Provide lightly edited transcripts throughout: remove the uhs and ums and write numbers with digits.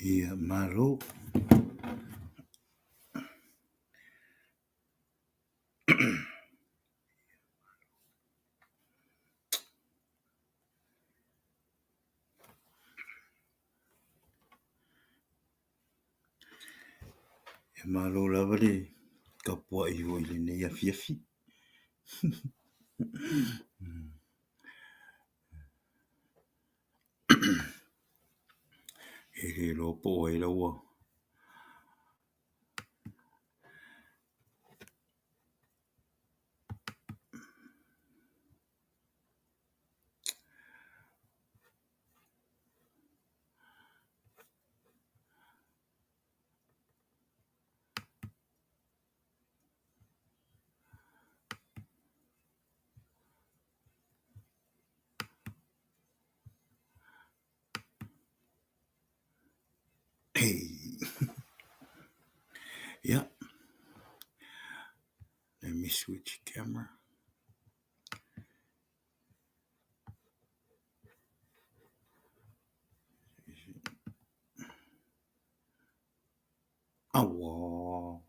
Ia malo. E malo lava le tapuai foi i lenei afiafi. E le iloa po o ai la ua Ia, let me switch camera. Aua.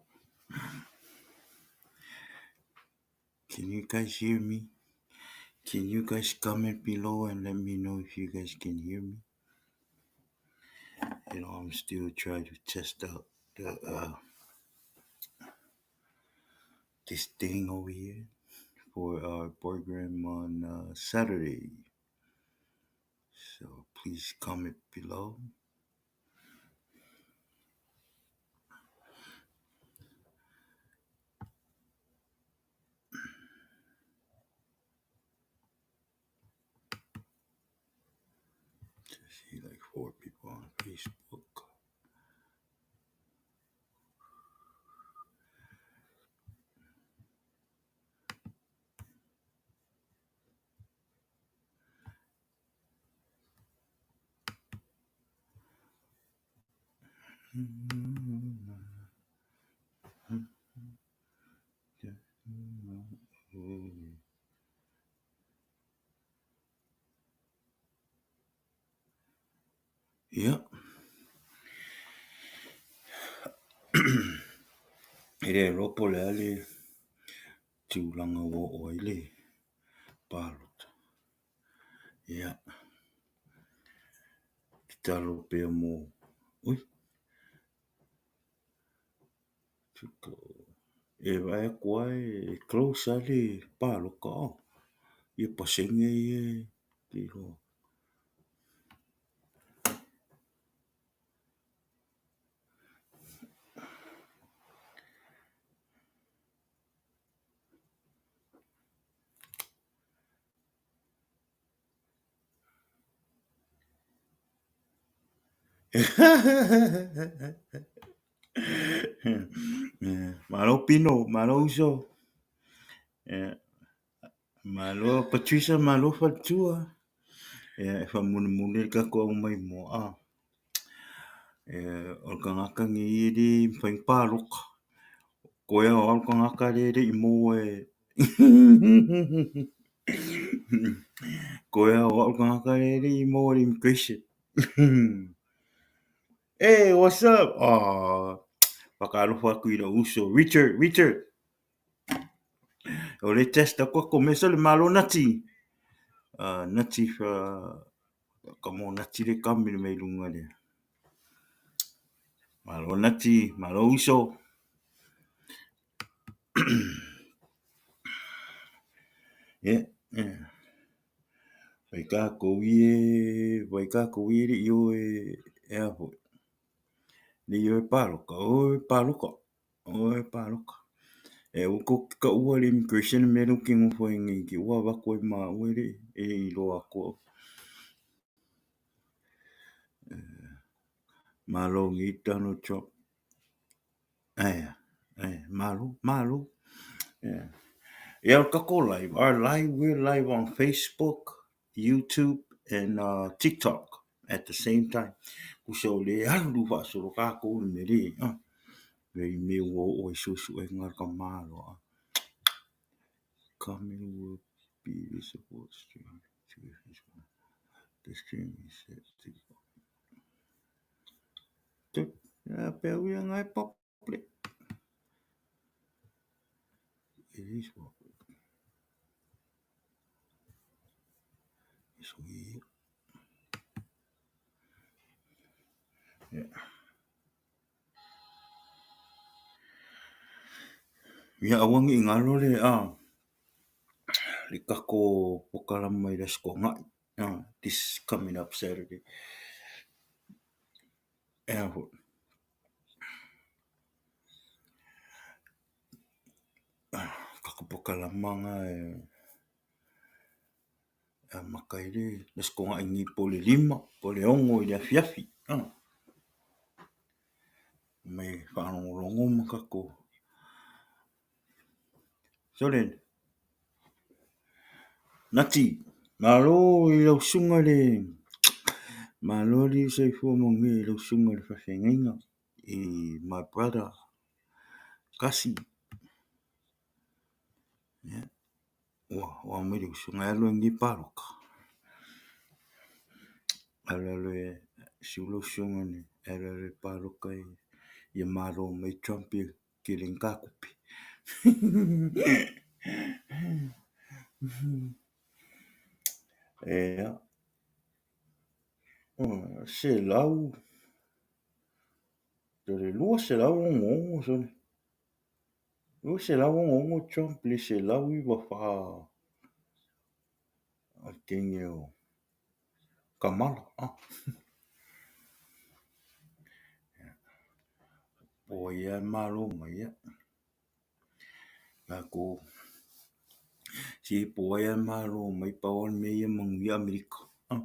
Can you guys hear me? Can you guys comment below and let me know if you guys can hear me? You know, I'm still trying to test out the uh, this thing over here for our program on uh, Saturday. So please comment below. See like four people on Facebook. Ia, e le iloa po o le a le tulaga ua oo ai le palota. Ia, tatalo pea mo, ui, e vaai atu lava e close lava le palota ia pasene ia e iloa. Malo Pino, malo uso. Malo Patricia, malo faletua. E faamulimuli le tatou aumaimoa a. O le tagata lenei e le mafai ona palota. Toe lava o au le tagata lea e le i maua e Toe lava o au le tagata lea e le i maua e le immigration. Hey, what's up? Aw, whakaalofa atu i lou uso. Richard, Richard. O le test atu atu mea sole malo Nati. Nati fa Ka mo nati le kami le mai luga le. Malo nati, malo uso. Yeah, yeah. Vai kākou i e, vai kākou i e le i o e, e a foi. Le i o e pāloka, o e pāloka, o e pāloka. E ua ko ka ua le immigration me le ke ngofo e ngi ki ua vaku e ma ua le e i loa ko. Malo ngi Donald Trump. Aia, aia, malo, malo. Yeah. Yeah, kako live. Our live, we're live on Facebook, YouTube, and TikTok at the same time. Kusa o le alu whaasolo kākou le me le. Le i me ua o ai suesu e ngā ka malo. Comment will be visible stream to Facebook. The stream is set to Te pea ui anga e public. It is public. It's weird. Yeah. Ia aua ngi ngalo le a le kako pokalama i le aso Toonai. This coming up Saturday. Ea foi. Kako pokalama nga e amata i le aso Toonai nei po o le 5 po o le 6 i le afiafi. Mai faalogologo ma tatou. Sole. Nati, malo i lau susuga i le Malo le soifua manuia i lau susuga i le faafeagaiga i my brother Kasi. Yeah. Ua, ua mai le usoga e alu ai nei pāloka. Alu alu e siu lau susuga e alu alu e pāloka i ia malo mai Trump i tele ni kākupe. Ea, 100, le 266 sole. 266 Trump le 194 a kenge o Kamala. Ah. Po ai e malo mai ia. Kākou. Si po ai e malo mai pau le mea ia manuia Amerika. Ah.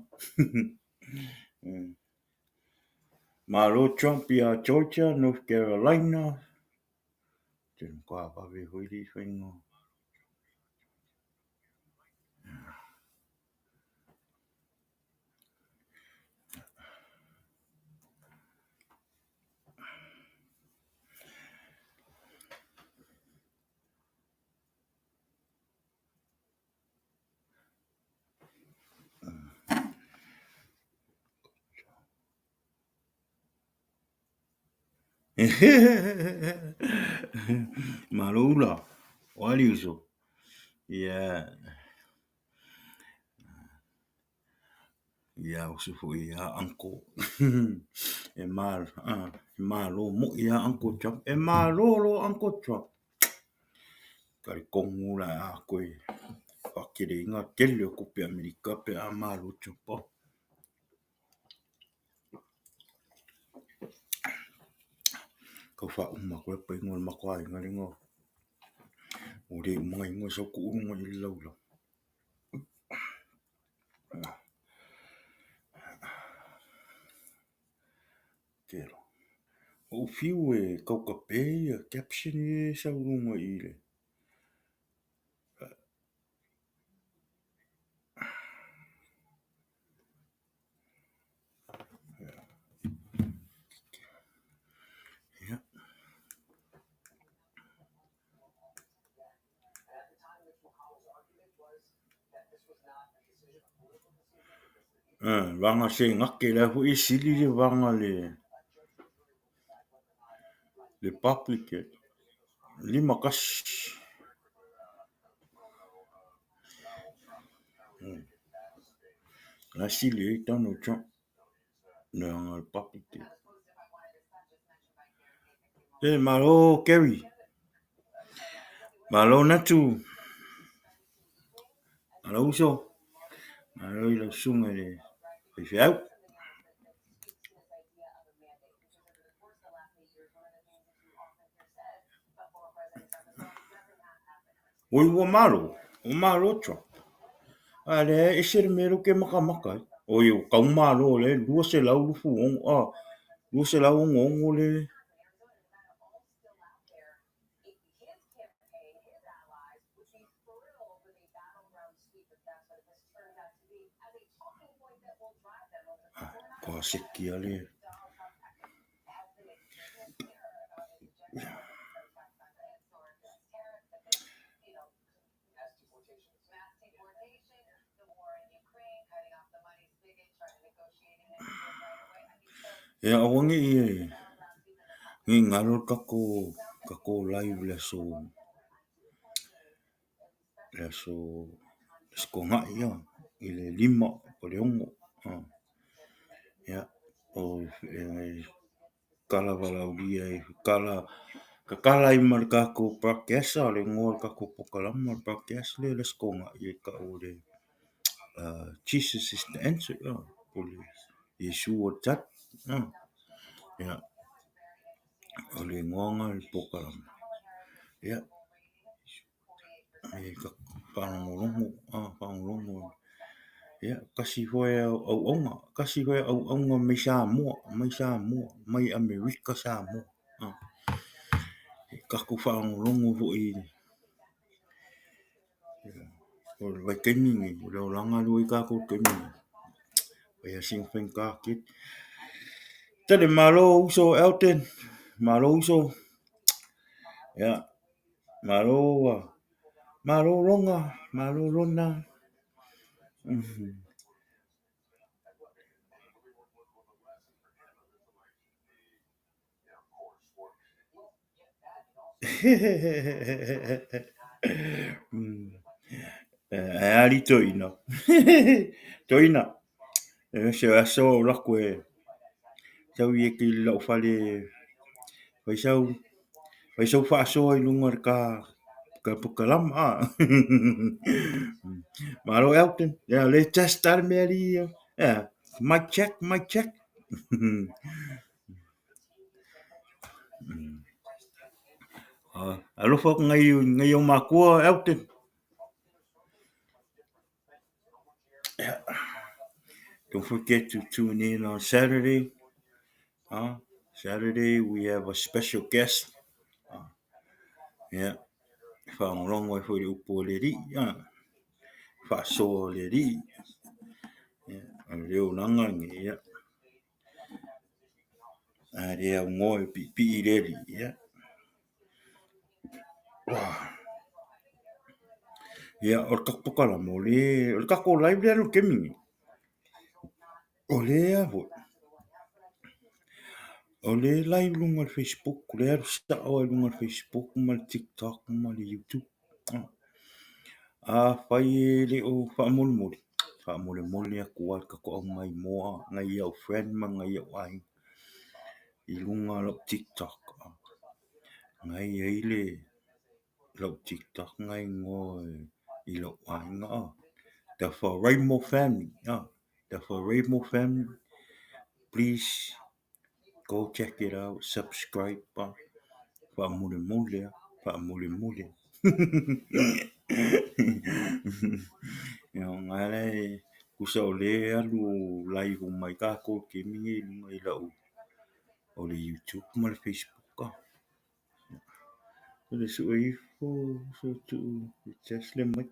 Malo Trump iā Georgia, North Carolina. Te ka vave hoi le whainga. Malo ula, o a le uso. Ia, ia uso foi ia uncle. E malo, e malo moi ia Uncle Trump. E malo lo Uncle Trump. Ka le kongu la a koe whakerenga tele o kope Amerika pe a malo Trump. Kau whauma koe pa ingoa le mako aiga le ingoa. O le umanga ingoa sau ku ulunga i le laulau. Kelo. O fiu e kaukape ia caption e sau lunga i le. Yeah. Vanga se ngake la foi e sili le vanga le le public lima kasi. La e sili ai Donald Trump leaga o le papi tele. E malo Kerry, malo Natu, malo uso, malo i lau susuga i le faifeau. Oi ua malo, ua malo Trump. A lea e ese le mea lea ou te makamaka ai. Oi ua tau malo lea e 226, 266 le Matua seki lava le Ia aua ne i galo le tatou live i le aso le aso Toonai i le 5 po o le 6. Ia, o le tala valaaulia e tatala ai ma le tatou broadcast, o le igoa o le tatou polokalame o le broadcast lea i le Aso Toonai e tau o le Jesus is the answer, po o le Iesu o le tali. Ia, o le igoa lena o le polokalame. Ia, e faalogologo, faalogologo, ia tasi foi auauna, tasi foi auauna mai Samoa, mai Samoa, mai Amerika Samoa. Tatou faalogologo foi o le vaitaimi lenei, o le olaga lea ua i ai tatou i le taimi lenei, e fai lava sina faigata tele. Tele, malo uso Elton, malo uso. Ia, malo, malo Lona, malo Lona. Ae a alii toeaina? Toeaina, e se aso o alu atu e sau i e i lou fale fai sau faasoa i luga o le ta polokalama a. Malo Elton, ia o lea e test lava le mea alii ia. Mic check, mic check. Alofa atu nai ou matua Elton. Don't forget to tune in on Saturday. Saturday we have a special guest. Yeah. Whaangolongo ai foi le upu a le Alii. Faasoa le Alii. Yeah. O le olaga lenei, yeah. A le aunoa e piipii le Alii, ia. Ia, o le tatou polokalame, o le tatou live lea e alu i le taimi lenei, o lea foi, o lea e live i luga o le Facebook, o lea e alu sao lava i luga o le Facebook ma le TikTok ma le YouTube. Afai e le o faamolemole, faamolemole atu lava i le tatou augaimoa nai ou friend ma nai ou aiga i luga o lau TikTok. Na i ai le lau TikTok na igoa i lou aiga, The Faraimo Family, The Faraimo Family, please go check it out, subscribe, faamolemole lava, faamolemole. Tusa o lea e alu live uma ai tatou i le taimi lenei i luga i lau o le YouTube ma le Facebook. O le sue ifo se tuu e test le mic.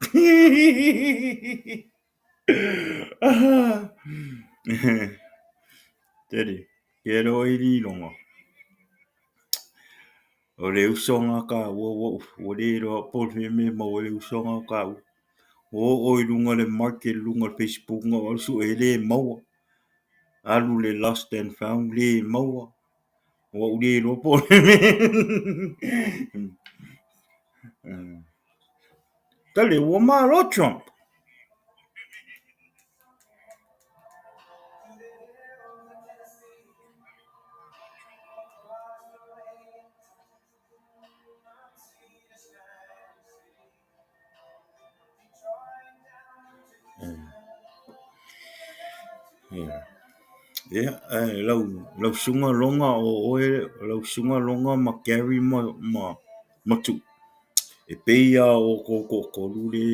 Tele, ke loa i liloga. O le usoga a taua ua ua le iloa po o le fea mea e maua ai le usoga a taua. Ua oo i luga o le market i luga o le Facebook na ou alu sue ai le maua. Alu le lost and found le maua. Ua ou le iloa po o le mea. Tale, ua malo Trump. Ia, ae lau lau susuga Loga o oe lau susuga Loga ma Gary ma ma ma Tu'u, e pei lava o outou toatolu le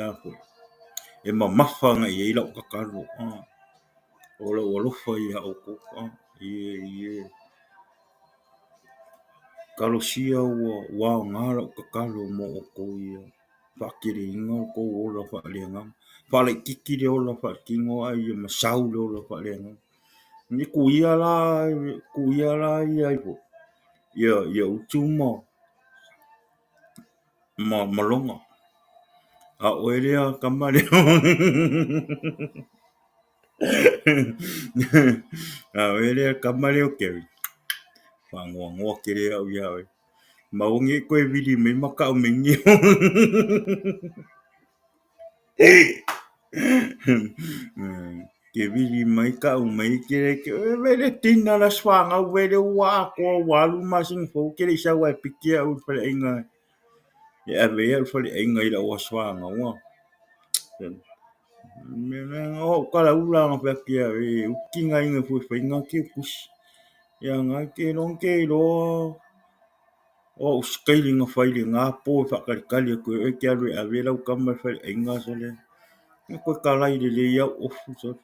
a foi e mamafa agai i ai lau tatalo, o lou alofa ia outou e talosia ua aoga lau tatalo mo outou ia faateleina lo outou ola faaleagaga, faalaitiiti le ola faaletino ae ia masau le ola faaleagaga. Ia tuia la tuia la ia ia ia Utu ma ma Loga, a o oe lea tama lea a o oe lea tama lea o Gary, faanoanoa tele au iā oe. Ma aua ne i toe vili mai ma tau mai ni Ke vili mai tau mai ke vaai le tina le aso fanau vaai le ua atoa ua alu le masina fou e te le i sau lava e piki au i le faleaiga e ave ai au i le faleaiga i lau aso fanau. O au talaula na fai atu ia oe e tigaina ifo e fai na te tusi. Ia na te iloa te iloa o au sikaili na fai i lena po e faatalitali atu ai oe e te alu e ave lau tama i le faleaiga sole. Na toe talai lelei lava ou ofu sole.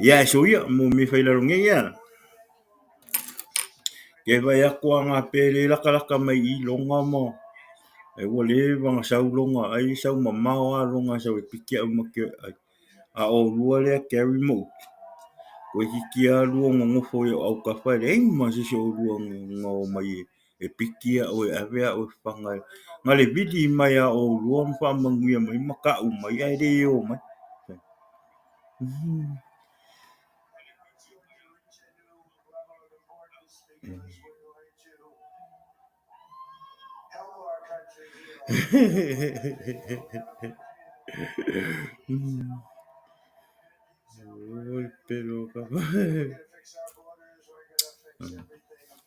Ia ae soia mo mea e fai i lalo nei ia. Ke vaai atu lava gape le latalata mai i i Loga ma ai ua leva ona sau Loga ai e sau mamao lava Loga e sau e piki au ma te o e ai. A o oulua lea Gary ma Utu, toeitiiti lava lua nonofo i ou autafa e leai ma se isi o oulua na omai e piki au e ave au e faga. Na o le vili mai lava o oulua ma faamanuia mai ma tau mai ae le o mai.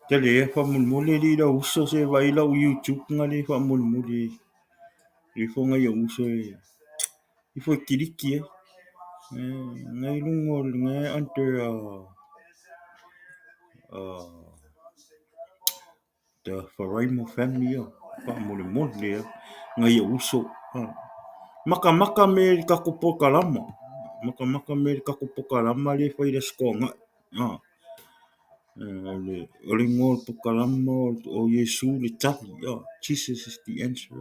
Tali ia faamolemole alii lau uso se vaai lau YouTube na le faamolemole ifo nai ou uso e ifo e kiliki ai. Nai luga o le under the Faraimo family ia faamolemole lava nai ou uso. Matamata mea i le tatou polokalama, matamata mea i le tatou polokalama lea e fai i le Aso Toonai. O le igoa o le polokalama o Iesu le tali, Jesus is the answer.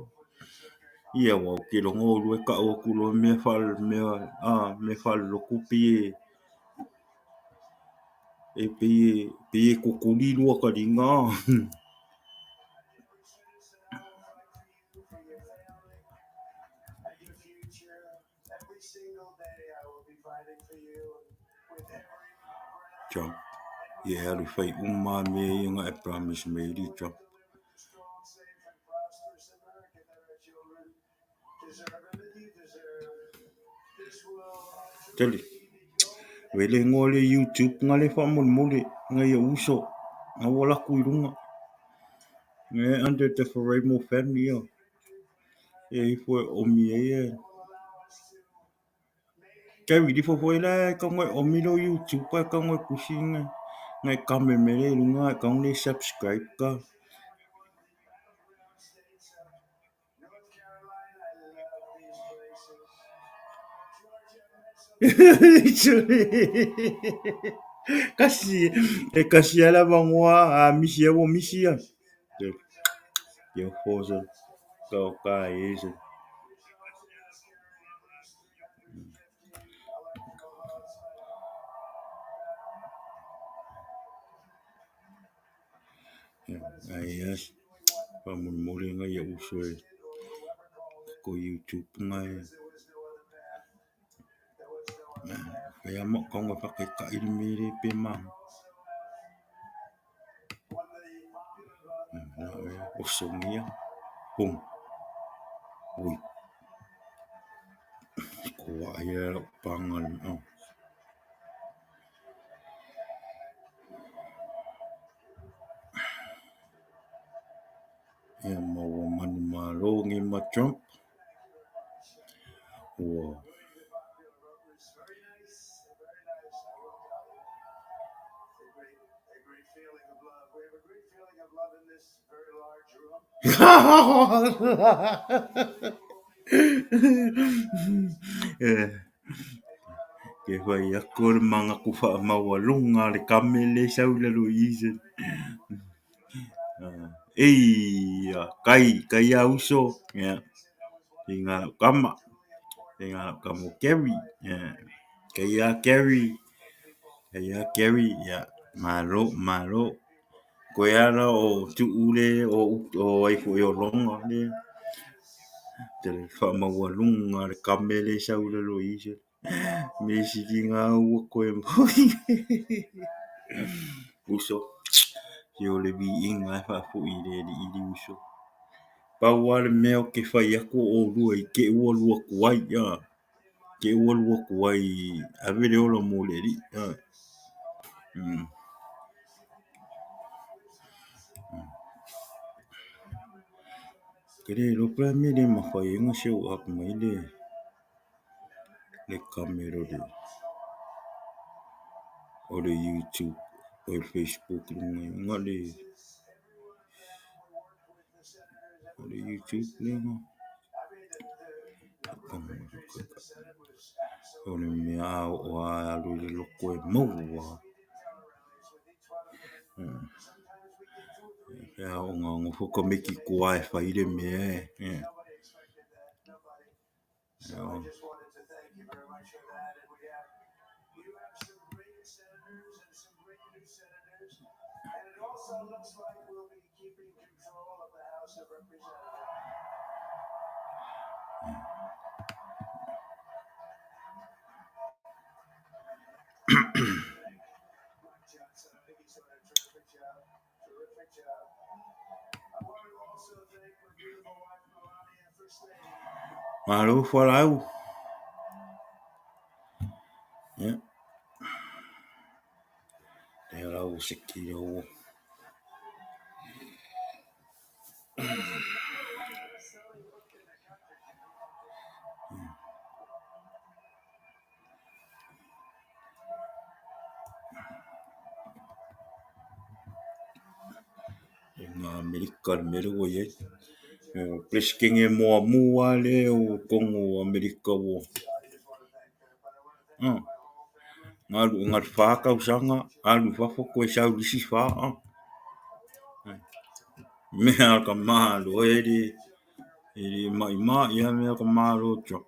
Ia aua ou te iloa oulua e tau atu loa mea mea faalelotu pei e pei e tutuli lua taliga. Trump, ia e alu e fai uma lava mea ia na e promise mai ai alii Trump. Tali, vaai le igoa o le YouTube na le faamolemole nai ou uso, na ua alu atu i luga. Under the Faraimo family ia. E ifo e omi ai e. Gary, ifo foi la e tago e omi lo YouTube ae tago e tusi nai comment mai le i luga ae tago le subscribe ka. Kasi, e kasi lava le avanoa a misi ai ua misi ia. Ke ofo se ka ka e se. Ai ia faamolemole nai ou uso e ko YouTube nai fai lava ma ou tago e faataitai le mea lea pe maua. Osogia, boom, ui, koa ai lau paga. Ia ma ua manumalo nei ma Trump. Ua Ke fai aku o le manatu faamaualuga a le kame lea e sau i lalo i i. Eia, kai, kai a uso, ia, faiga lau tama, faiga lau tama o Gary, ia, kai a Gary, kai a Gary, ia, malo, malo. Koe ala o tuu le o ai foi o Lona le te faamaualuga le kame le sau i lalo i i. Me sili ngā ua koe uso. Se o le viiga e faafoi i le Alii le uso. Pau lava le mea ou te fai atu o oulua i te i ua alu atu ai, te i ua alu atu ai ave le ola mo le Alii. Ou te le iloa po o le a le mea e le mafai ai ona show up mai le camera o le YouTube o le Facebook i luga i le o le YouTube lea o le mea a oo lava e alu i le loto e maua lava. E ao ona nofo tamaiti i tua e fai le mea e. Malo fualaau. Ia. Lea la ua seki ua. E ngā Amerika le mea lea ua i ai. O le Peresetene muamua lava lea o totonu o Amerika ua na alu na o le 4 tausaga alu i fafo toe sau i le isi 4. Mea a ka Malo e le maimai lava mea a ka Malo o Trump.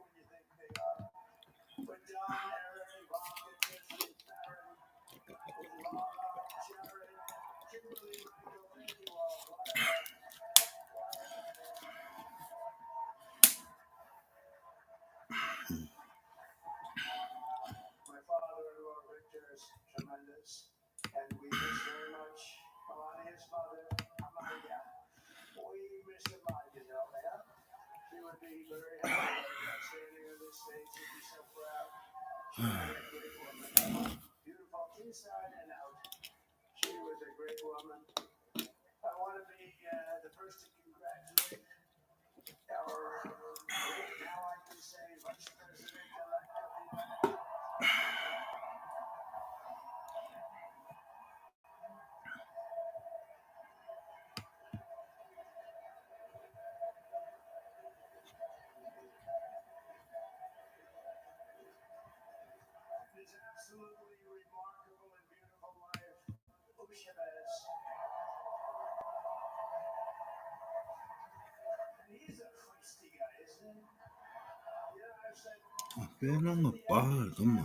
A fea lana pa le tama?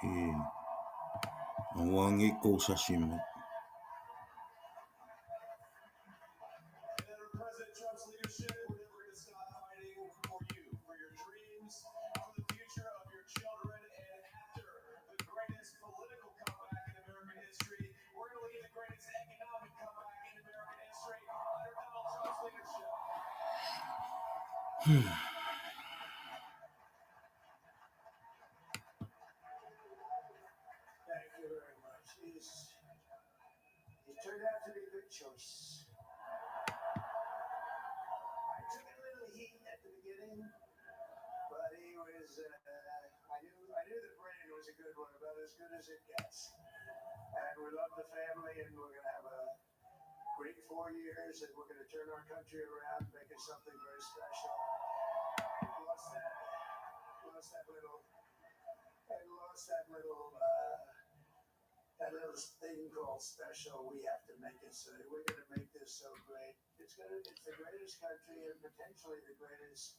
E aua ne i tou sasi mai. Thank you very much. He's turned out to be a good choice. I took a little heat at the beginning, but he was. I knew the brain was a good one, about as good as it gets. And we love the family, and we're gonna have a great 4 years, and we're gonna turn our country around, make it something very special. Lost that, lost that little, and lost that little. That little thing called special. We have to make it so we're going to make this so great. It's the greatest country and potentially the greatest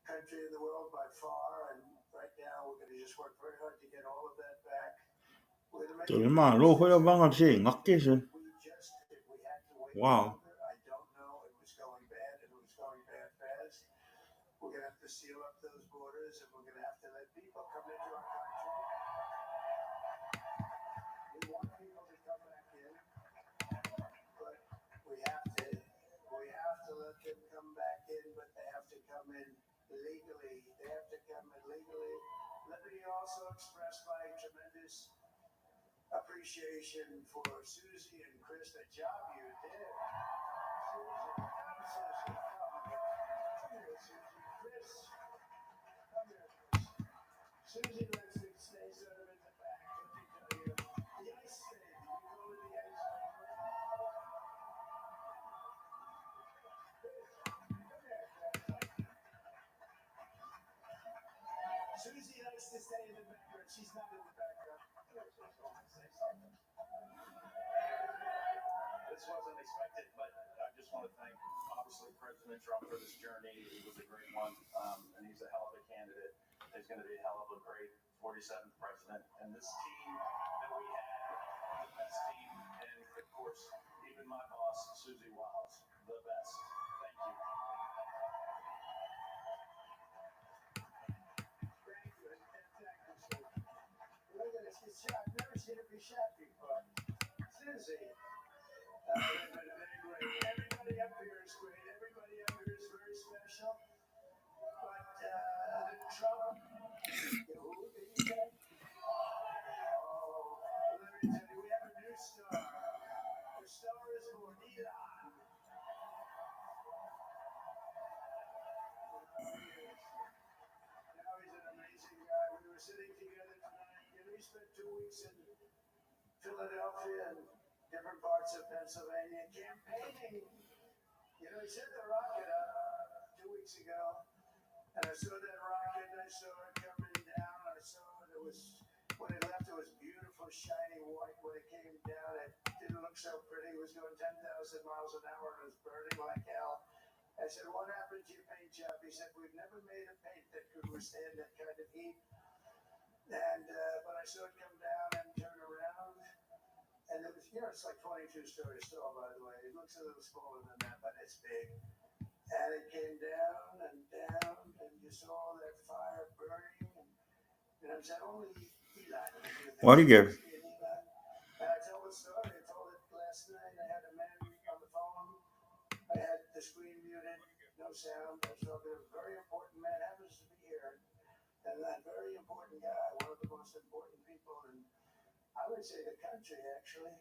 country in the world by far. And right now we're going to just work very hard to get all of that back. We're going to make Tole it malo hoi a vanga se ngake se. We just, if we had to wait Wow. longer, I don't know. It was going bad, and it was going bad fast. We're going to have to seal up those borders, and we're going to have to let people come into our country. We want people to come back in, but we have to let them come back in, but they have to come in legally. They have to come in legally. Let me also express my tremendous appreciation for Susie and Chris, the job you did. Susie, come, Susie, come. Come here, Susie. Chris, come here, Chris. Susie likes to stay sort of in the back. Let me tell you. The ice thing. We call it the ice thing. Chris, come here, Chris. Susie likes to stay in the background. She's not in the background. Say something. This wasn't expected, but I just want to thank, obviously, President Trump for this journey. It was a great one, and he's a hell of a candidate. He's going to be a hell of a great 47th president. And this team that we have, the best team, and of course, even my boss, Susie Wiles, the best. Thank you. Thank you, and thank you, Susie. Look at this. I've never seen it be shot before. Susie. They're great. Everybody up here is great. Everybody up here is very special. But the Trump, who did you say? Oh, let me tell you, we have a new star. The star is born, Elon. Now he's an amazing guy. We were sitting together tonight. We spent 2 weeks in Philadelphia and different parts of Pennsylvania campaigning. He sent the rocket up 2 weeks ago, and I saw that rocket, and I saw it coming down. I saw it. It was, when it left, it was beautiful, shiny white. When it came down, it didn't look so pretty. It was going 10,000 miles an hour, and it was burning like hell. I said, what happened to your paint job? He said, we've never made a paint that could withstand that kind of heat. But I saw it come down and turn around. And it was, it's like 22 stories tall, by the way. It looks a little smaller than that, but it's big. And it came down and down, and you saw all that fire burning. And I said, only Elon could do this. Why do you give? And I told the story. I told it last night. I had a man on the phone. I had the screen muted, no sound. I was talking to a very important man, happens to be here. And that very important guy, one of the most important people in, I would say, the country, actually.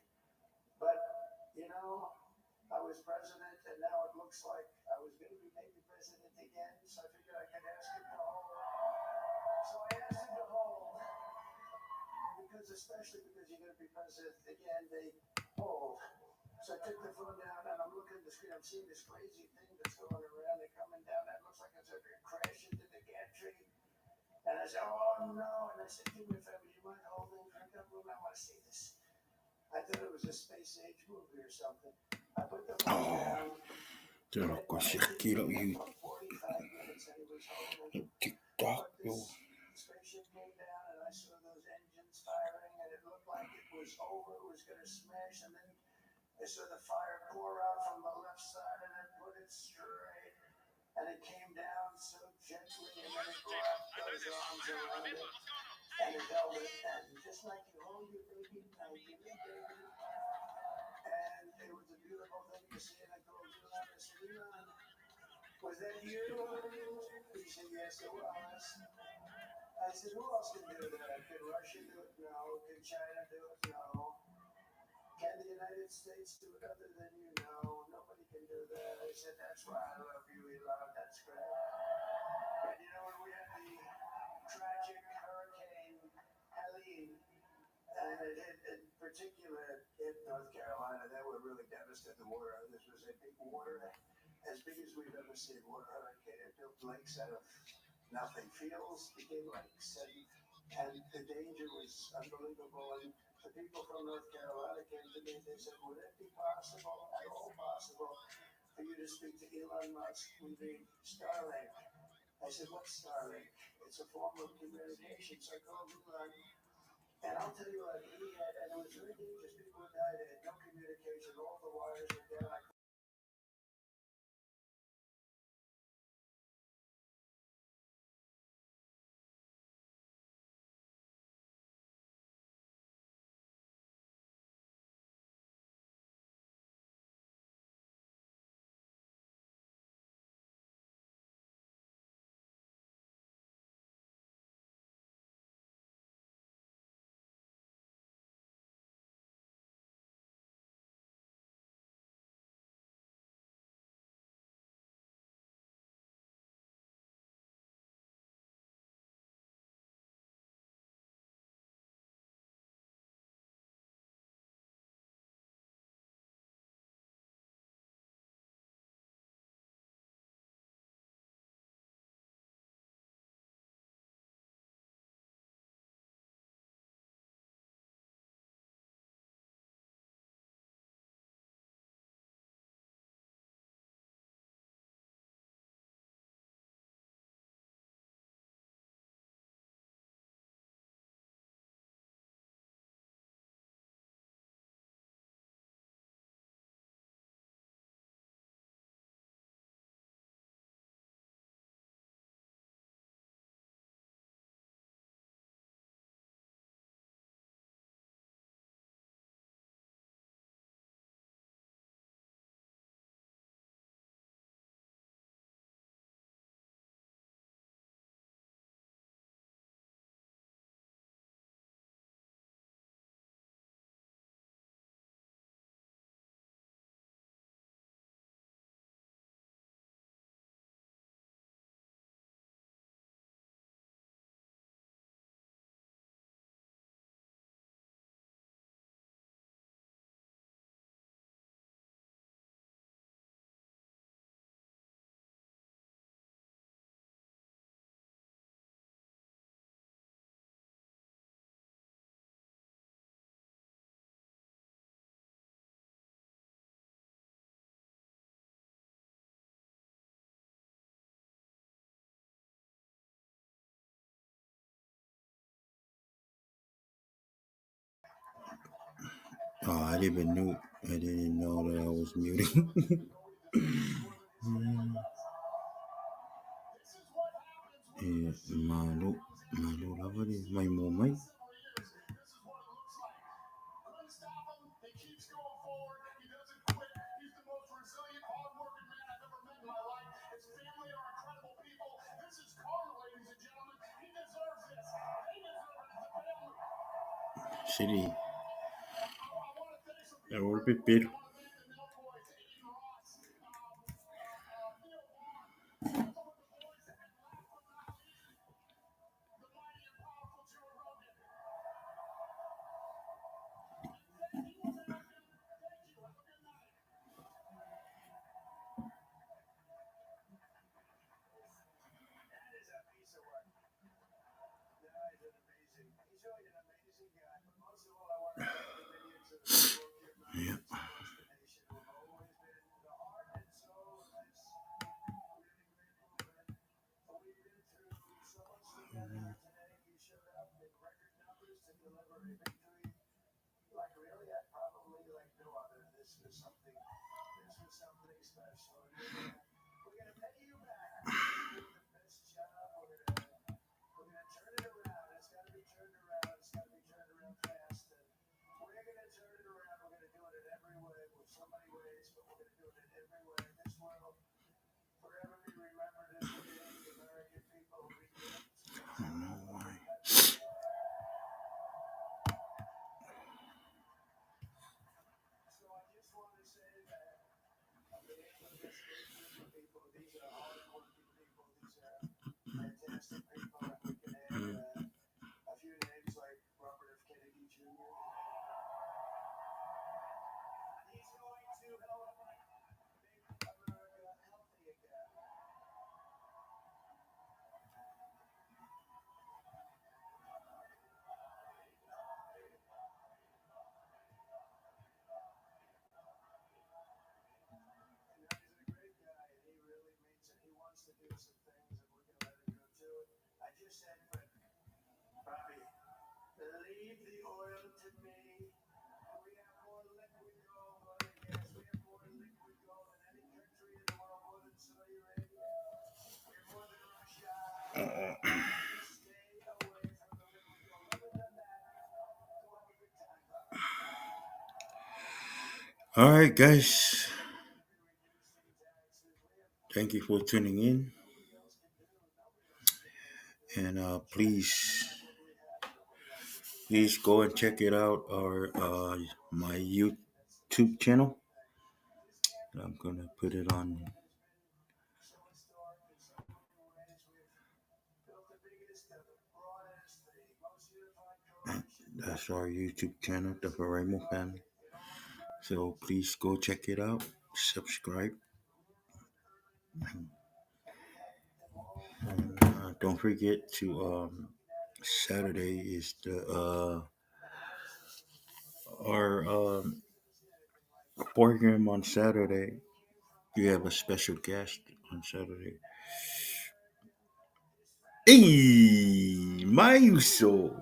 But, I was president, and now it looks like I was going to be maybe president again, so I figured I could ask him to hold. So I asked him to hold, especially because you're going to be president again, they hold. So I took the phone down, and I'm looking at the screen. I'm seeing this crazy thing that's going around and coming down. It looks like it's going to crash into the gantry. And I said, oh, no. And I said, do me a favor, do you mind holding for a couple of minutes? I want to see this. I thought it was a space age movie or something. I put the phone Oh, down. Te roko se kilo i 45 TikTok. But this spaceship came down, and I saw those engines firing, and it looked like it was over. It was going to smash, and then I saw the fire pour out from the left side, and it put it straight. And it came down so gently, and then it wrapped those arms around it, and it held it, and just like you hold your baby, like your new baby. And it was a beautiful thing to see. And I called Elon. I said, Elon, was that you? He said, yes, it was. I said, who else can do that? Can Russia do it? No. Can China do it? No. Can the United States do it other than you? No. Nobody can do that. I said, that's why I love you, Elon. That's great. And you know, when we had the tragic Hurricane Helene, and it hit, in particular, hit North Carolina, that were really devastated. The water, this was a big water, as big as we've ever seen, water hurricane. It built lakes out of nothing. Fields became lakes, and the danger was unbelievable. And the people from North Carolina came to me and they said, would it be possible, at all possible, for you to speak to Elon Musk? We need Starlink. I said, what's Starlink? It's a form of communication. So I called Elon, and I'll tell you what, he had, and it was very dangerous. People died. They had no communication. All the wires were down. I Oh, I didn't even know. I didn't know that I was muting. Eh, malo, malo lava le mai mo mai. Sili, e o le pepelo. That is a piece of work. That is an amazing. He's really an amazing guy. But most of all, I want to thank the millions of people here across the nation who have always been the heart and soul of this really great movement. I don't know why. All right, guys. Thank you for tuning in. And please go and check it out, or my YouTube channel. I'm gonna put it on. That's our YouTube channel, the Faraimo family. So please go check it out, subscribe, and don't forget to Saturday is the our program on Saturday. We have a special guest on Saturday. Hey, Maiuso.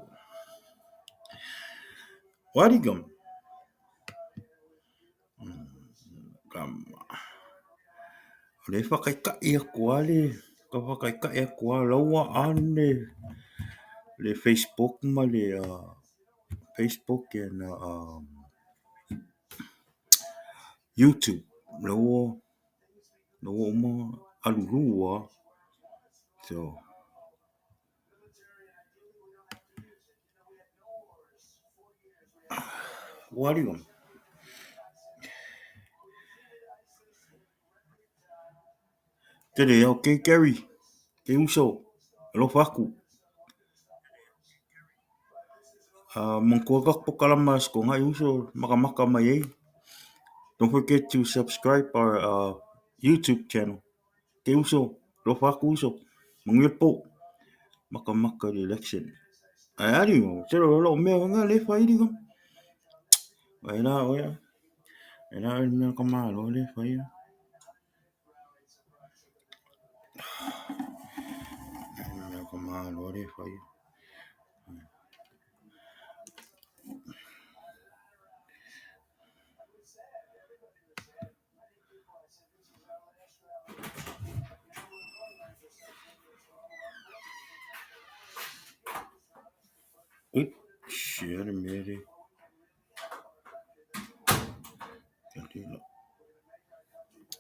Warigam. Le whakaika'i aku a le, ka whakaika'i aku a laua ane le Facebook ma le Facebook and YouTube. Laua uma alulua. So warigam. Tere au ke Gary, ke uso, alofa aku. Manatua ka pokalama sko ngai uso makamaka mai ei. Don't forget to subscribe our YouTube channel. Ke uso, alofa aku uso. Manuia le po. Makamaka le election. Ai ari o, te ro lo mea nga le whai ri ko. Ai la oia. Ai la oi mea ka malo le whai. Mea ka malo le whai. Oops, mere.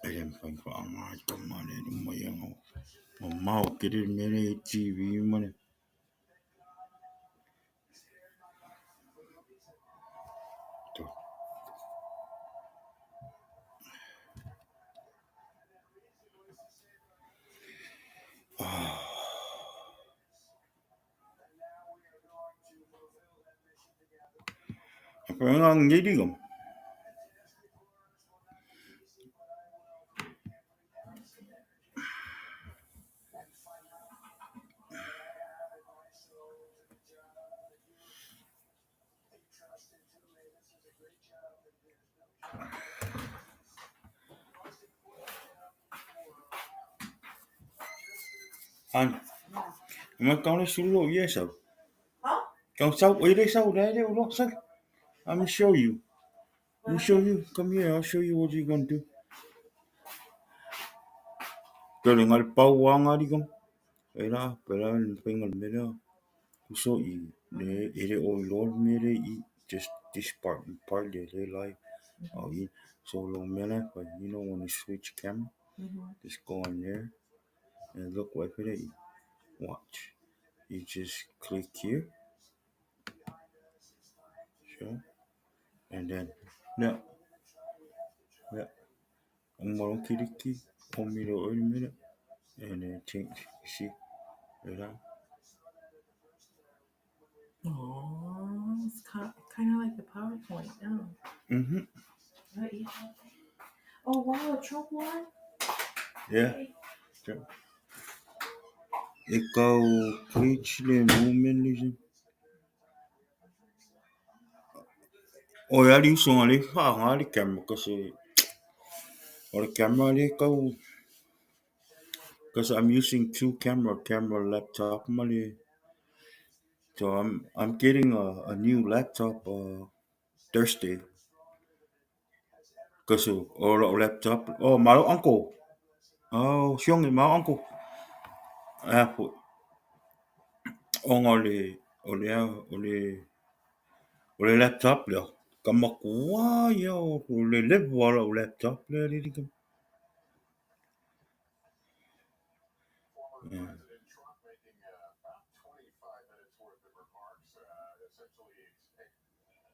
E mwhai wha ngā ka mare ruma ia ngau. O mau kere mere TV mare. Ang ngirigam. An. Ma kau le sulo yes. Kau sau oi sau le ulo sa. I'm gonna show you. Let me show you. Come here. I'll show you what you're gonna do. Tele ngal pau wa ngari kam. Era pera pengal mera. Uso i le ere o lord mere i just this part part le le lai. Oh i So o lou mea la e fai, you know when you switch camera, just go in there and look right for there. Watch. You just click here. Sure. And then, yeah. Yeah. Uma kiriki, o miro wait a minute. And then change. You see? Right. Oh, it's kind of like the PowerPoint now. But yeah. Oh wow, Trump won. Yeah. Sure. E kau preach le movement le. O ia li uso le wha le camera kasi o le camera le kau because I'm using two camera, camera laptop mali. So I'm getting a new laptop Thursday. Because o laptop oh malo uncle. Oh siong malo uncle. Ah po. Onga le o le o le o le laptop lea. Ka makua ia o le lewa o laptop lea le Former President Trump making about 25 minutes worth of remarks, essentially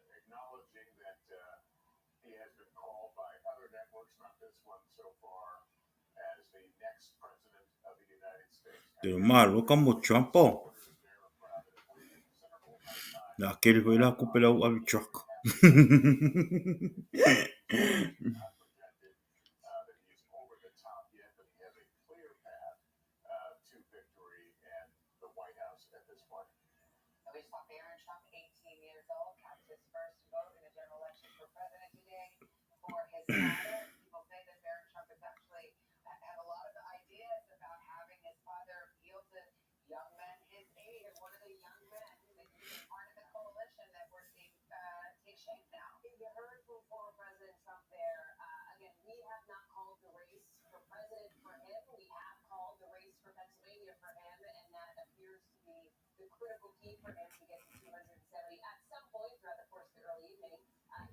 acknowledging that he has been called by other networks, not this one so far, as the next president of the United States. Te malo ka mo Trump o. Na kere foi la kupe lau avi truck. Not projected that he is over the top yet, but he has a clear path to victory and the White House at this point. And we saw Barron Trump, 18 years old, cast his first vote in the general election for president today for his father. People say that Barron Trump is actually have a lot of ideas about having his father appeal to young men his age, and one of the young men that is part of the coalition that we're seeing take shape now. You heard from former President Trump there. Again, we have not called the race for president for him. We have called the race for Pennsylvania for him, and that appears to be the critical key for him to get to 270 at some point throughout the course of the early evening.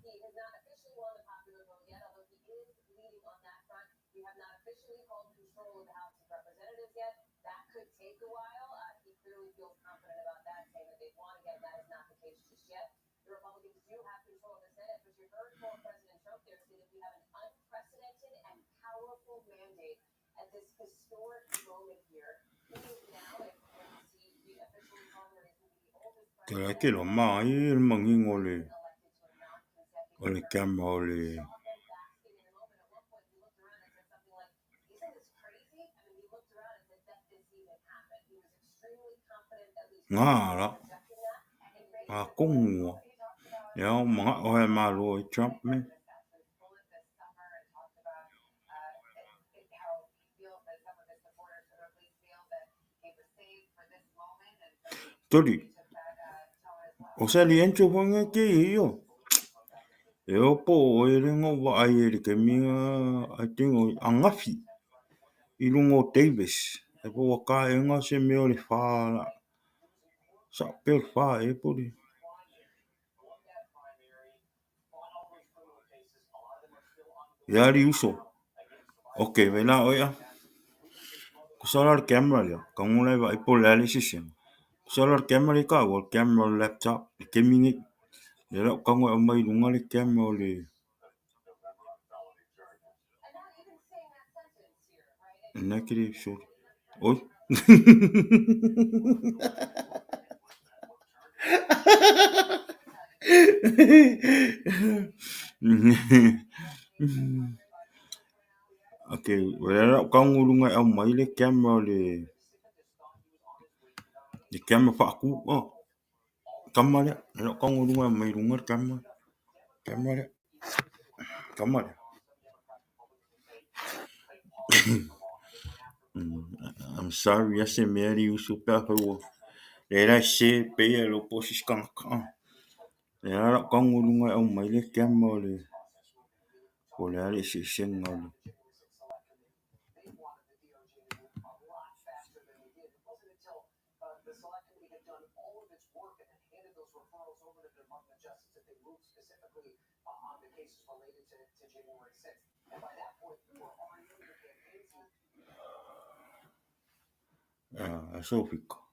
He has not officially won the popular vote yet, although he is leading on that front. We have not officially called control of the House of Representatives yet. That could take a while. He clearly feels confident about that, saying that they've won again. That is not the case just yet. The Republicans do have control of the Senate, but you heard former President Trump there say that we have an unprecedented and powerful mandate at this historic moment here. He is now, if he officially called it, is going to be the oldest Te la ke lo ma i le mangingo le elected to a non-consecutive o le camera o le saw him basking in the moment. At one point, he looked around and said something like, "Isn't this crazy?" I mean, he looked around and said that this even happened. He was extremely confident, at least ngā la. projecting that. And A kongua. Ia o mga o he malo i Trump me. this bullet this summer and talked about how he feels that some of his supporters sort of at least feel that he was saved for this moment, and so he Toli. took that tone as well. O sa li encho whanga ke i o. E o po o e renga wa ai e le ke mia I think o angafi. I lunga o Davis. E po waka e ngā se mea o le whā la. Sa pe o le whā e po le. Ia li uso. Ok, vai la oia. Ko sa la le camera lea. Ka ngula e vai po le ale sisena. Ko sa la le camera le ka o le camera o le laptop. Le kemi nei. Le lau kango e o mai lunga le camera o le November on felony charges. And not even saying that sentence here, right? And Negative short. Oi. Okay, wala lau kango lunga e au mai le camera o le le camera whaaku. Oh, kama lea. Le lau kango lunga e mai lunga le camera. Camera lea. Kama lea. I'm sorry, ase mea li usu pe a whaua. Le lai se pe ia lo po sis kangaka. Le la lau kango lunga e au mai le camera o le o le ale se senga o le. They wanted the DOJ to move a lot faster than they did. It wasn't until Ah, Sofika.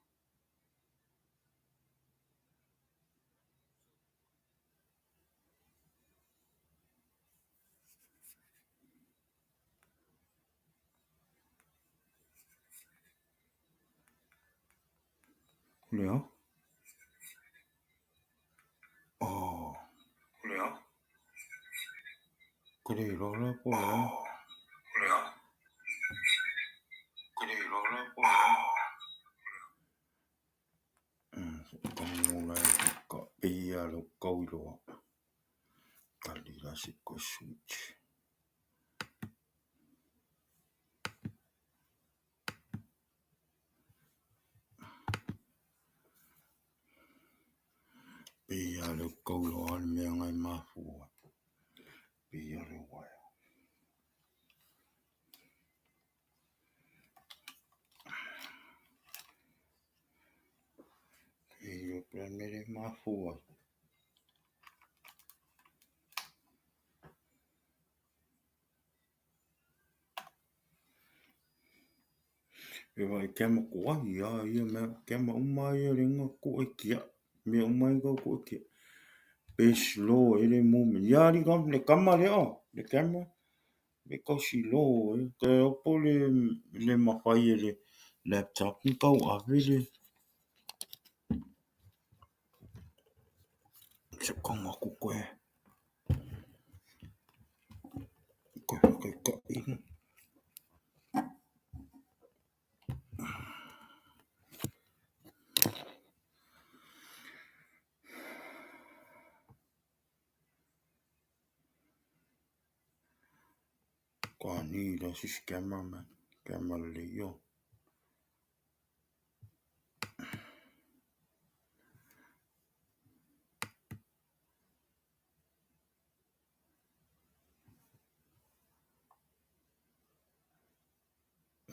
그래요? 어. 그래요? 그래, 이러려고. 그래요? 그래, 이러려고. 응,ปี야, 거기로. 달리라 싶고 스위치. Pia le kaulo al mea ngai mafua. Pia le waia. Ia pea mere mafua. E vai kema ko ahi a ia mea kema uma ia ringa ko e kia. Mea uma i kau ko e kia. Pe slow e le movement. Ia ri kam le kama le o, le camera. Be kau slow e. Ke opo le mawhai e le laptop ni kau ave le. Se konga ku koe. Koe whakaika ina. Ko ni la sis cameraman. Camera le yo.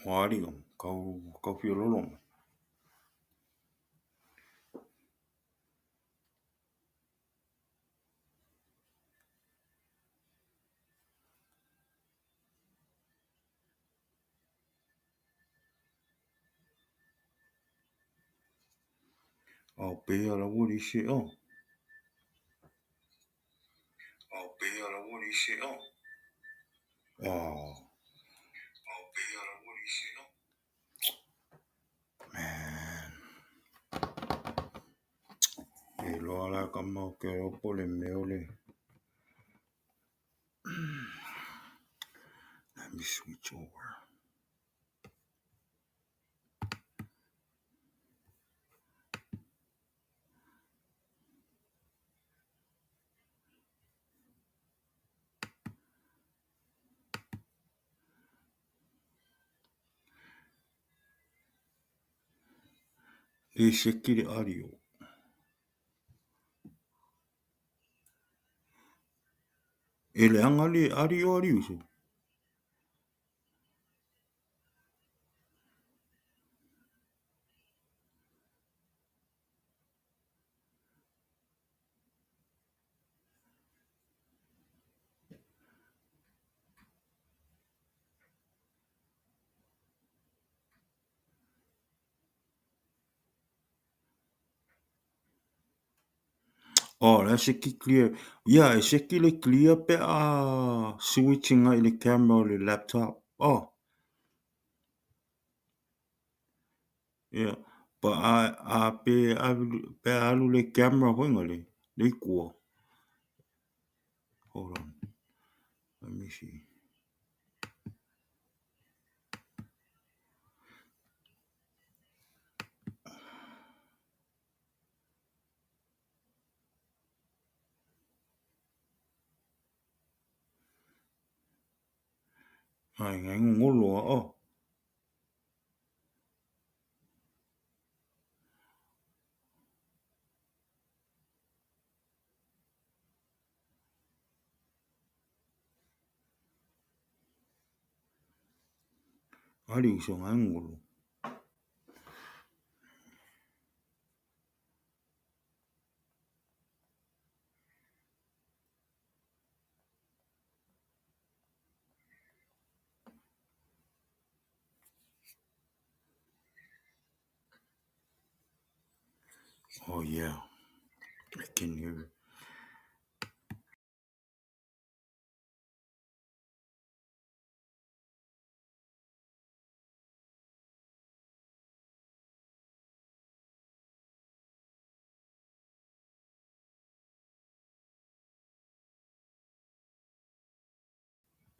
Wari o kau whiololo mai. Au pea la wori se o. Au pea la wori se o. Oh. Au pea la wori se o. Man. E loa la ka mau ke ropo le meo le. Let me switch over. Le seki le audio. E le anga le audio ari uso. Oh, la seki clear. Yeah, e seki le clear pe a switching i le camera o le laptop. Oh. Yeah, but a pe pe alu le camera hoinga le le kua. Hold on. Let me see. Ai ngai ngolo o. Ali uso ngai ngolo. Oh yeah, I can hear it.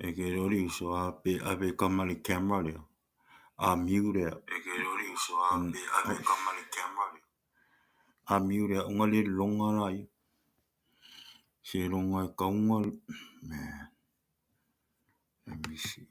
E ke rori uso a pe a pe kama le camera lea. A mute a. E ke rori uso a pe a pe kama le camera lea. A mute a unga le longa la ia. Se longa e kaunga man. Let me see.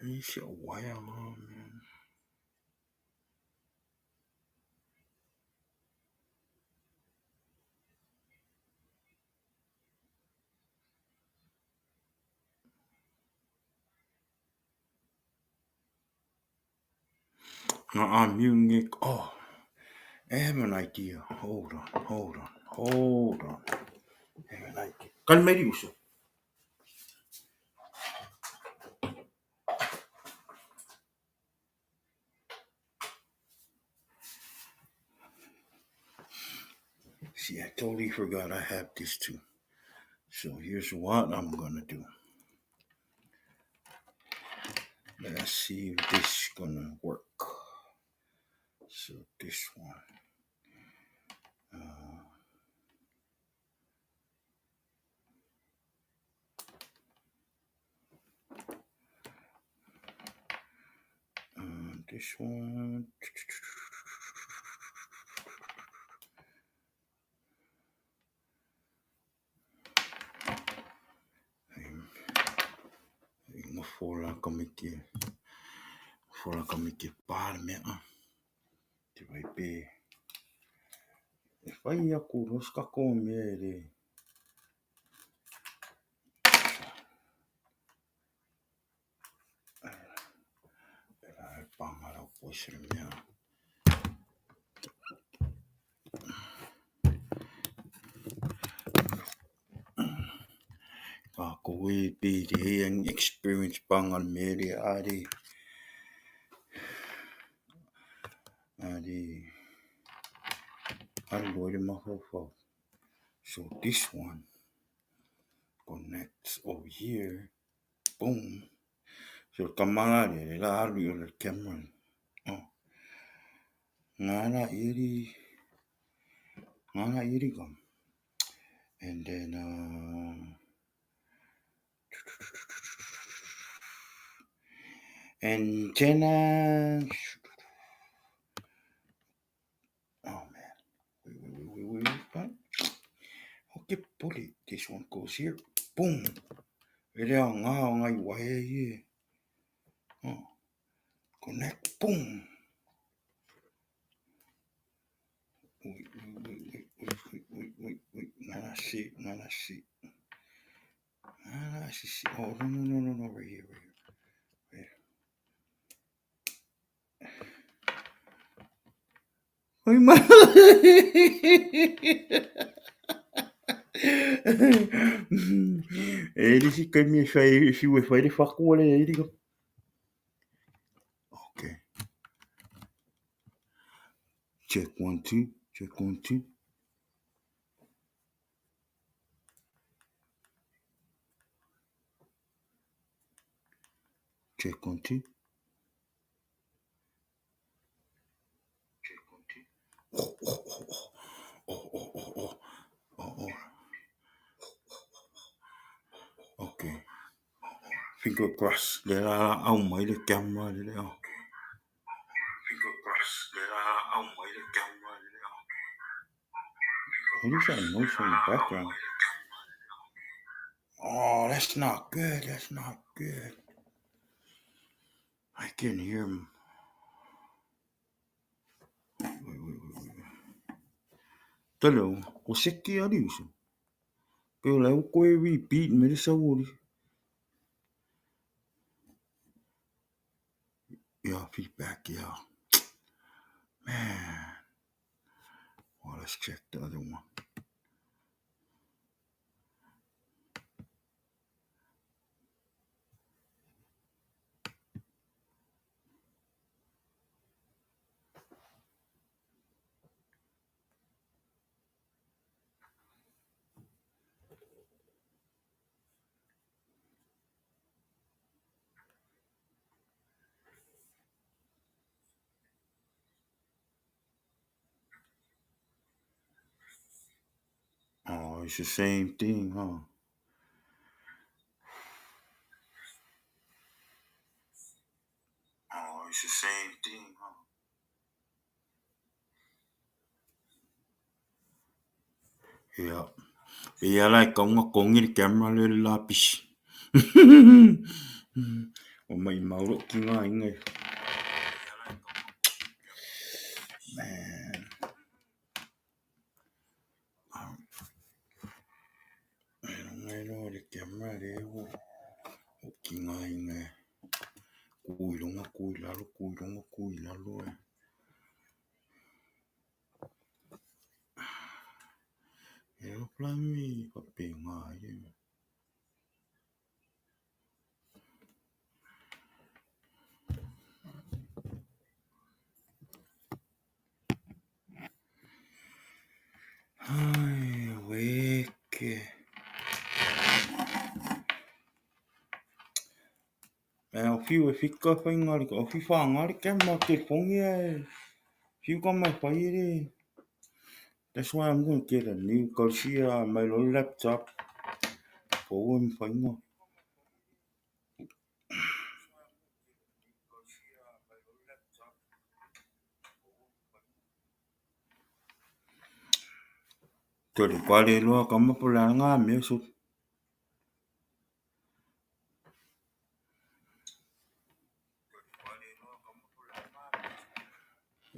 This shit wild, man. I'm muting it. Oh, I have an idea. Hold on, hold on, hold on. I have an idea. Kalmeri uso. See, I totally forgot I have this too. So here's what I'm gonna do. Let's see if this is gonna work. So this one. This one. Fola ka me ke fola ka me ke pā mea. Te vai pē. E whai aku ros ka ko mea e re. E rā e pānga rau po se mea. Ka ko e pē te hei ang experience pānga mea re are. Are. Are loe re mawhauwhau. So this one connects over here. Boom. So kamara re re la aru i o le camera. Oh. Ngā rā iri. Ngā rā iri kam. And then antenna. Oh man. Wait, wait, wait, wait, wait, wait. Okay, put it. This one goes here. Boom. E rea ngā o ngai wae i e. Oh. Connect. Boom. Wait, wait, wait, wait, wait, wait, wait, wait, wait. Nana si, nana si. Nana si, si. Oh, no, no, no, no, no. Right here, right here. Right here. Oi, ma. E ri si kai me whai, si ue whai re whakua le e ri. Okay. Check 1, 2. Check 1, 2. Check 1, 2. Check 1, 2. Oh, oh, oh, oh. Oh, oh, oh, oh. Oh, oh. Okay. Finger cross. Le la au mai le camera le le. Finger cross. Le la au mai le camera le le. What is that noise from the background? Oh, that's not good. That's not good. I can hear him. Wait, wait, wait, wait. Talo, o seki ari uso. Pe o lau koe repeat me le sawori. Yeah, feedback, yeah. Man. Well, let's check the other one. Oh, it's the same thing, huh? Oh, it's the same thing, huh? Yeah. Ia la e kaunga kongi le camera le le lapisi. O mai mauro ki ngā inga. Man. E runga e roa le camera le o o ki ngā inga. Ku i runga, ku i lalo, ku i runga, ku i lalo e. E o plami pape ngā ia. Ai, weke. E o whiu e whika whai ngā rika. O whiu wha ngā rika ma te pongi e. Whiu ka mai whai ere. That's why I'm going to get a new Garcia my little laptop. Fou e mwhainga. Tole kwa le loa ka mapola ngā mea so.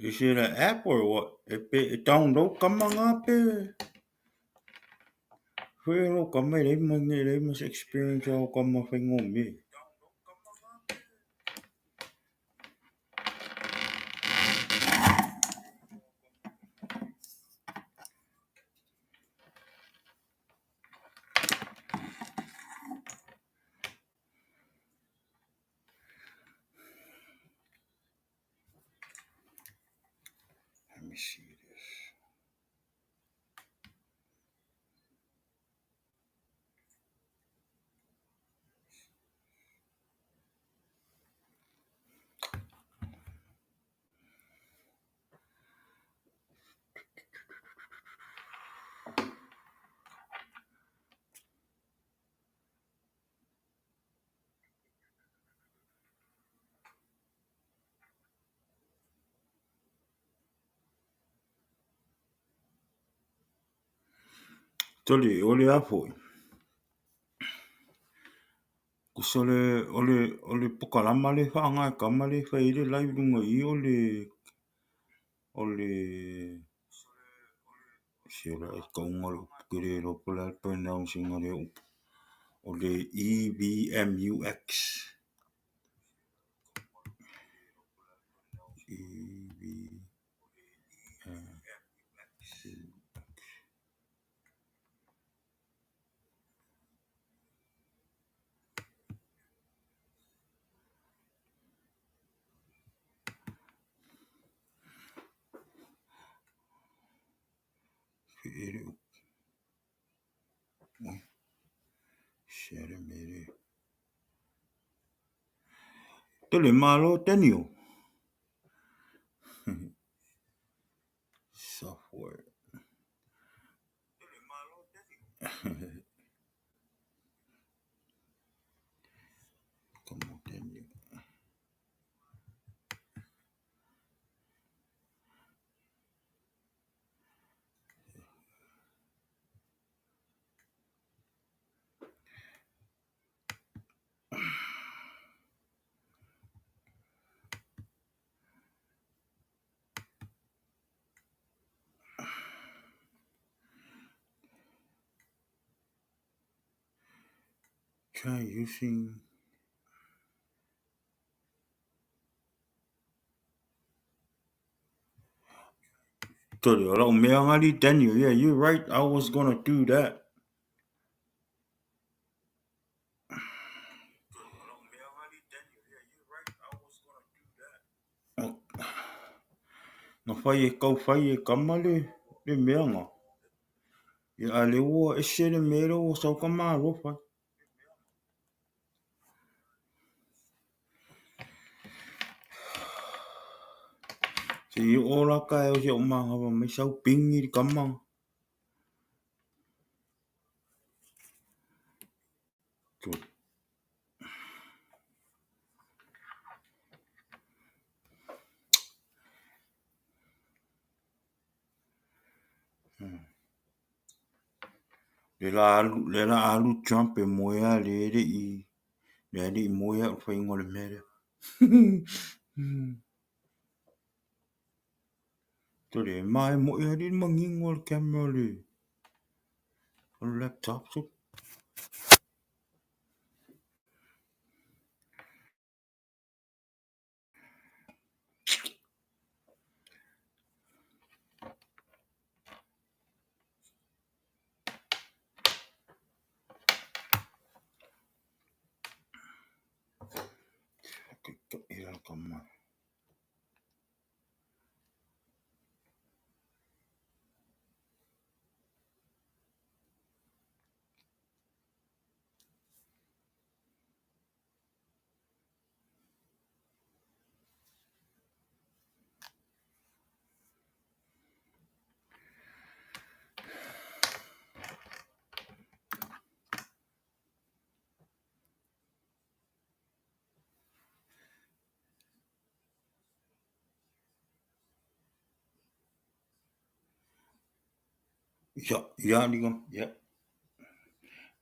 Is it an app or what? E pe e download kama ngā pe. Whea lo kama e rei ma nge rei ma se experience au kama whaingo me. Let me see this. Toli, o le a foi. Kusa le, o le, o le pokalama le whaanga e kama le whai le live runga i o le, o le, se la e kaunga le upu ke le lo po la pronouncing o le upu. O le EVMUX. EVMUX. Fe ere upu. Ui. Sere mere. Tele malo Daniel. Software. Come on, Daniel. Try using Tole, o lau mea ngali Daniel. Yeah, you're right. I was gonna do that. Na fai e kau fai e kama le, le mea nga. Ia a le ua ese le mea lea ua sau ka malo fai. Se i oo la taeao si ou manava mai sau pigi le kama. Le la alu, le la alu Trump e moe a le le i, le le i moe au whainga o le mea lea. Tole, e ma e moe ali le manino o le camera o le, o le laptop. So. Yeah, yeah, yeah.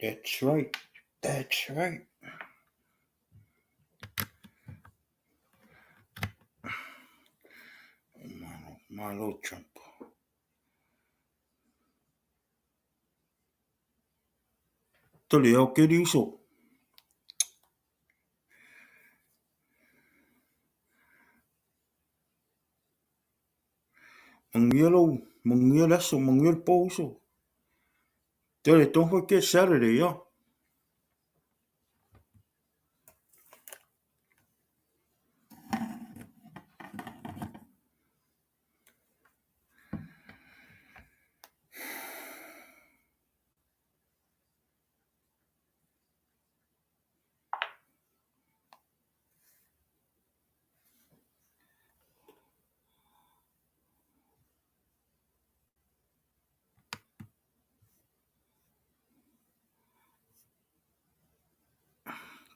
That's right. That's right. Malo, malo Trump. Tole, au ke uso. Manuia lau, manuia le aso, manuia le po uso. Tole, don't forget Saturday, yeah.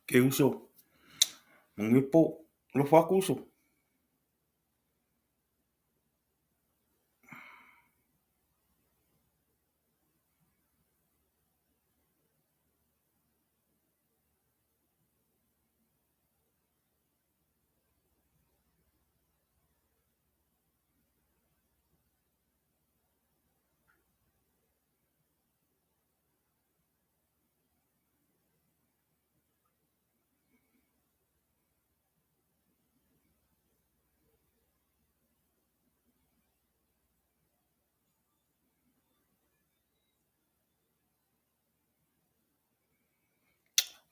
Ke uso. Manuia po. Alofa atu uso.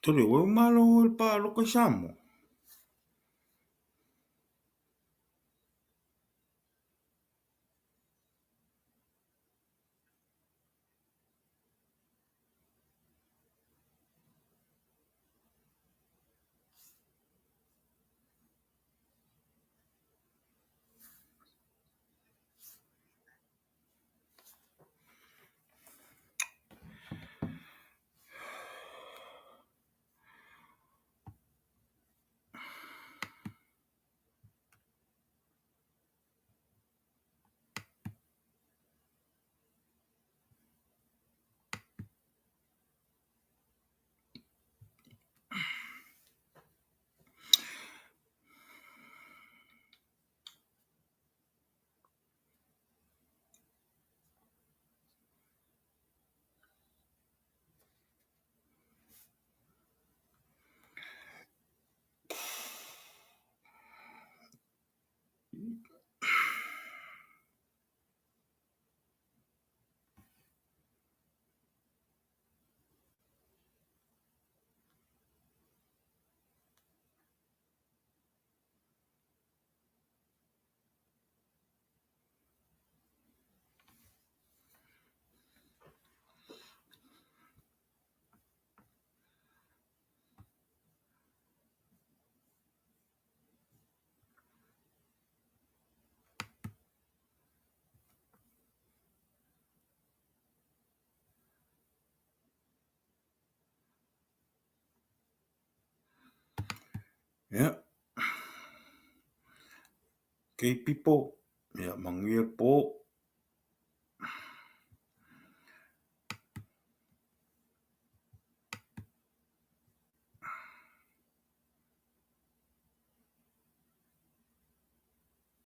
Tole, ua malo le pa loko i Samoa. Ia. Okay people, ia manuia le po.